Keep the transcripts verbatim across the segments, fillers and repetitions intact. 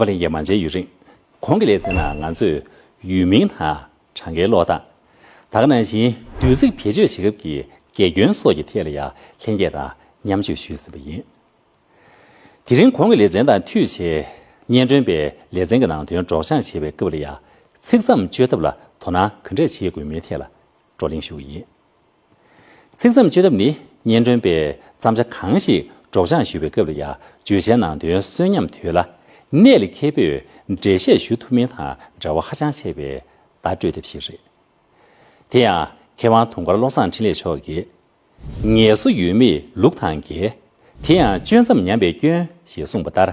པ་ལྷན་རྒྱས་མ་མཇལ་ཡུན་རིང་། གོང་གི་ལེ་ཚན་ནང་ང་ཚོས་ཡུལ་མིང་དང་གྲངས་ཀའི་ཀློག་སྟངས། ད་ག་ནང་བཞིན་བསྡུས་ཚིག་བེད་སྤྱོད་བྱེད་སྐབས་ཀྱི་དགེ་སྐྱོན་སོགས་ཀྱི་ཐད་ལ་ཡང་ལྷན་རྒྱས་དང་མཉམ་སྤྱོད་ཞུས་ཟིན་པ་ཡིན། དེ་རིང་གོང་གི་ལེ་ཚན་དང་མཐུད་བྱས། སྙན་སྒྲོན་པས་ལེ་ཚན་གྱི་ནང་དོན་སྒྲོག་སྦྱང་བྱེད་པའི་སྐབས་ལ་ཡང་ཚིག་མཚམས་གཅོད་ཐབས་ལ་དོ་སྣང་ག་འདྲས་བྱེད་དགོས་མིན་ཐད་ལ་བགྲོ་གླེང་ཞུ་གི་ཡིན། ཚིག་མཚམས་གཅོད་ཐབས་ནི་སྙན་སྒྲོན་པས་བརྩམས་བྱ་གང་ཞིག་སྒྲོག་སྦྱང་ཞུ་བའི་སྐབས་ལ་ཡང་བརྗོད་བྱའི་ནང་དོན་གསོན་ཉམས་དོད་ལ། གནད་ལ་འཁེལ་པོས་འགྲེལ་བཤད་ཞུ་ཐུབ་མིན་དང་འབྲེལ་བ་ཧ་ཅང་ཆེ་བའི་བརྡ་སྤྲོད་ཐབས་ཤིག་རེད། དེ་ཡང་མཁས་དབང་དུང་དཀར་བློ་བཟང་འཕྲིན་ལས་མཆོག་གིས། ངལ་གསོ་ཡོད་མེད་ལུགས་དང་འགལ། དེ་ཡང་གཅོད་མཚམས་ཉམས་པའི་སྐྱོན་ཞེས་གསུངས་པ་ལྟར།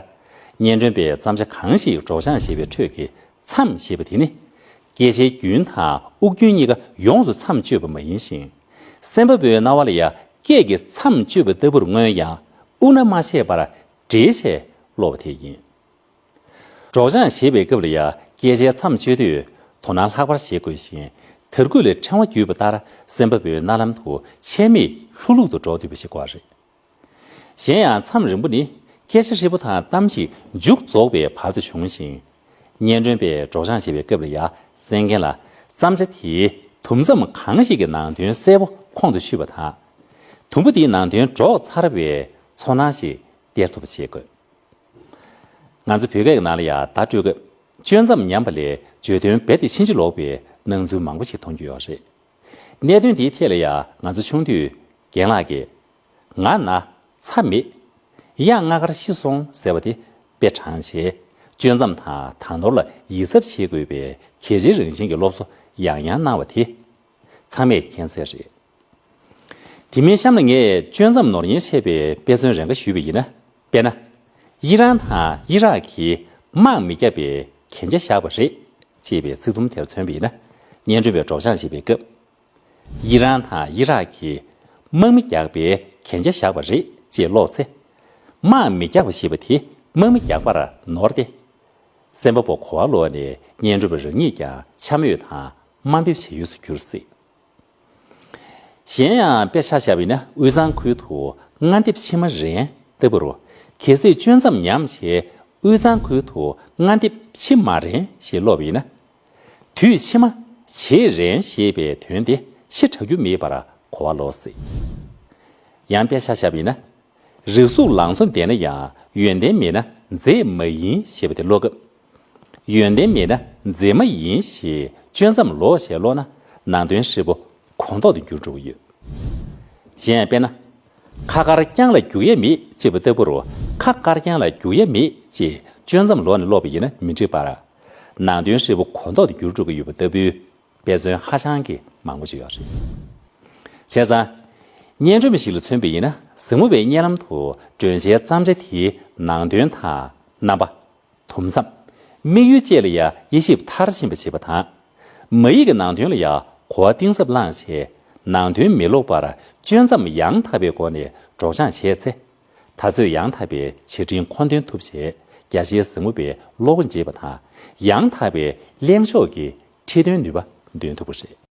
སྙན་སྒྲོན་པས་བརྩམས་བྱ་གང་ཞིག་སྒྲོག་སྦྱང་བྱེད་པའི་ཁྲོད་ཀྱི་མཚམས་ཞེས་པ་དེ་ནི། སྐད་ཆའི་རྒྱུན་དང་དབུགས་རྒྱུན་གཉིས་ཀ་ཡོངས་སུ་མཚམས་གཅོད་པ་མ་ཡིན་ཞིང་། སེམས་པ་པོའི་རྣ་བ་ལ་ཡང་སྐད་ཀྱི་མཚམས་གཅོད་པ་ལྟ་བུར་མངོན་ཡང་དབུགས་ན་མ་ཆད་པར་འགྲེལ་བྱས་ཀློག་པ་དེ་ཡིན། སྒྲོག་སྦྱང་བྱེད་པའི་སྐབས་ལ་ཡང་སྐད་ཆའི་མཚམས་གཅོད་དུས་དོ་སྣང་ལྷག་པར་བྱེད་དགོས་ཤིང་། དར་སྐུད་ལ་ཕྲེང་བ་བརྒྱུས་པ་ལྟར་སེམས་པ་པོའི་རྣ་ལམ་དུ་ཆད་མེད་ལྷུག་ལྷུག་ཏུ་སྒྲོག་སྡོད་པ་ཞིག་དགོས་རེད། གཞན་ཡང་མཚམས་རིང་པོ་ནི་སྐད་ཆ་ཧྲིལ་པོ་དང་གཏམ་ཞིག་མཇུག་རྫོགས་པའི་བར་དུ་འབྱུང་ཞིང་། སྙན་སྒྲོན་པས་སྒྲོག་སྦྱང་བྱེད་པའི་སྐབས་ལ་ཡང་གསན་མཁན་ལ་བརྩམས་བྱ་དེའི་དུམ་མཚམས་གང་ཞིག་གི་ནང་དོན་གསལ་པོ་ཁོང་དུ་ཆུད་པ་དང་། དུམ་བུ་དེའི་ནང་དོན་སྒྲོག་ཚར་བའི་ཚོར་སྣང་ཞིག་སྟེར་ཐུབ་པ་བྱེད་དགོས། ང་ཚོ་བོད་སྐད་ཀྱི་ནང་ལ་ཡང་བརྡ་སྤྲོད་སྐབས་གཅོད་མཚམས་ཉམས་པ་ལས་བརྗོད་དོན་རྦད་དེ་ཕྱིན་ཅི་ལོག་པའི་སྣང་ཚུལ་མང་པོ་ཞིག་མཐོང་རྒྱུ་ཡོད་རེད། གནད་དོན་འདིའི་ཐད་ལ་ཡང་ང་ཚོ་ཆུང་དུས་རྒན་ལགས་ཀྱིས། ང་ན་ཚ་མེད། གཡག་ལྔ་དཀར་ཤི་སོང་ཟེར་བ་དེ་དཔེ་དྲངས་བྱས། གཅོད་མཚམས་དང་དག་ནོར་ལ་ཡིད་གཟབ་བྱེད་དགོས་པའི་གལ་ཆེའི་རང་བཞིན་གྱི་སློབ་གསོ་ཡང་ཡང་གནང་བ་དེ། ཚང་མས་མཁྱེན་གསལ་རེད། དེ་མིན་གཤམ་ལ་ངས་གཅོད་མཚམས་ནོར་ཉེན་ཆེ་བའི་དཔེ་མཚོན་རེ་འགའ་ཞུས་པ་ཡིན་ན། དཔེར་ན། ཡི་རང་དང་ཡི་རག་གིས་དམག་མི་བརྒྱབ་པའི་གན་རྒྱ་བཞག་པ་རེད། ཅེས་པའི་ཚིག་དུམ་དེར་མཚོན་པ་ཡིན་ན། སྙན་སྒྲོན་པས་སྒྲོག་སྦྱང་བྱེད་པའི་སྐབས། ཡི་རང་དང་ཡི་རག་གིས་དམག་མི་རྒྱག་པའི་གན་རྒྱ་བཞག་པ་རེད་ཅེས་ཀློག་ཚེ། དམག་མི་རྒྱག་པ་ཞེས་པ་དེ་དམག་མི་རྒྱག་པར་ནོར་ཏེ། སེམས་པ་པོ་གོ་བ་ལོག་ནས་སྙན་སྒྲོན་པ་རང་ཉིད་ཀྱང་འཆམ་འོས་དང་དམའ་འབེབས་བྱེད་ཡུལ་དུ་གྱུར་སྲིད། གཞན་ཡང་དཔེ་ཆ་བཞག་པ་ཡིན་ན་དབུས་གཙང་ཁུལ་དུ་སྔ་འདེབས་ཕྱི་མ་རན་ལྟ་བུ་རུ། གལ་སྲིད་གཅོད་མཚམས་ཉམས་བྱས་དབུས་གཙང་ཁུལ་དུ་སྔ་འདེབས་ཕྱི་མ་རན་ཞེས་ཀློག་པ་ཡིན་ན། དུས་ཕྱི་མ་བྱེད་རན་ཞེས་པའི་དོན་དེ་ཕྱི་དྲག་རྒྱུ་མེད་པར་གོ་བ་ལོག་སྲིད། ཡང་དཔེ་ཆ་བཞག་པ་ཡིན་ན། རིགས་གཟུགས་ལང་ཚོ་ལྡན་ན་ཡང་ཡོན་ཏན་མེད་ན་མཛེས་མ་ཡིན་ཞེས་པ་དེ་ཀློག་སྐབས། ཡོན་ཏན་མེད་ན་མཛེས་མ་ཡིན་ཞེས་གཅོད་མཚམས་ལོག་བྱས་ཀློག་ན་ནང་དོན་ཧྲིལ་པོ་གོ་ལྡོག་ཏུ་འགྱུར་འགྲོ་གི་ཡོད། གཞན་ཡང་དཔེར་ན། ཁ་དཀར་རྐྱང་ལ་རྒྱུག་ཡ་མེད་ཅེས་པ་ལྟ་བུ་རུ་ཁ་དཀར་རྐྱང་ལ་རྒྱུག་ཡ་མེད་ཅེས་གཅོད་མཚམས་ལོག་ནས་ཀློག་པ་ཡིན་ན་མི་འགྲིག་པར། ནང་དོན་ཧྲིལ་པོ་གོ་ལྡོག་ཏུ་འགྱུར་འགྲོ་གི་ཡོད་པ་ལྟ་བུའི། དཔེ་མཚོན་ཧ་ཅང་གི་མང་པོ་ཅིག་ཡོད་རེད། བྱས་ཙང་། སྙན་སྒྲོན་པ་ཞིག་ལ་མཚོན་པ་ཡིན་ན་གཟིགས་མོ་བའི་སྙན་ལམ་དུ་སྒྲོན་བྱའི་བརྩམས་བྱ་དེའི་ནང་དོན་དང་རྣམ་པ། དུམ་མཚམས། དམིགས་ཡུལ་བཅས་ལ་ཡང་དབྱེ་ཞིབ་མཐར་ཕྱིན་པ་བྱེད་པ་དང་། མ་ཡིག་གི་ནང་དོན་ལ་ཡང་གོ་བ་གཏིང་ཟབ་བླངས་བྱས། ནང་དོན་མི་ལོག་པར་གཅོད་མཚམས་ཡང་དག་པའི་སྒོ་ནས་སྒྲོག་སྦྱང་བྱས་ཚེ། ད་གཟོད་ཡང་དག་པའི་བྱ་བྲལ་མཁོ་འདོན་ཐུབ་བྱས། རྒྱ་ཆེའི་གཟིགས་མོ་བའི་བློ་སྒོ་འབྱེད་པ་དང་། ཡང་དག་པའི་གླེང་ཕྱོགས་ཀྱི་ཁྲིད་སྟོན་ནུས་པ་འདོན་ཐུབ་པ་རེད།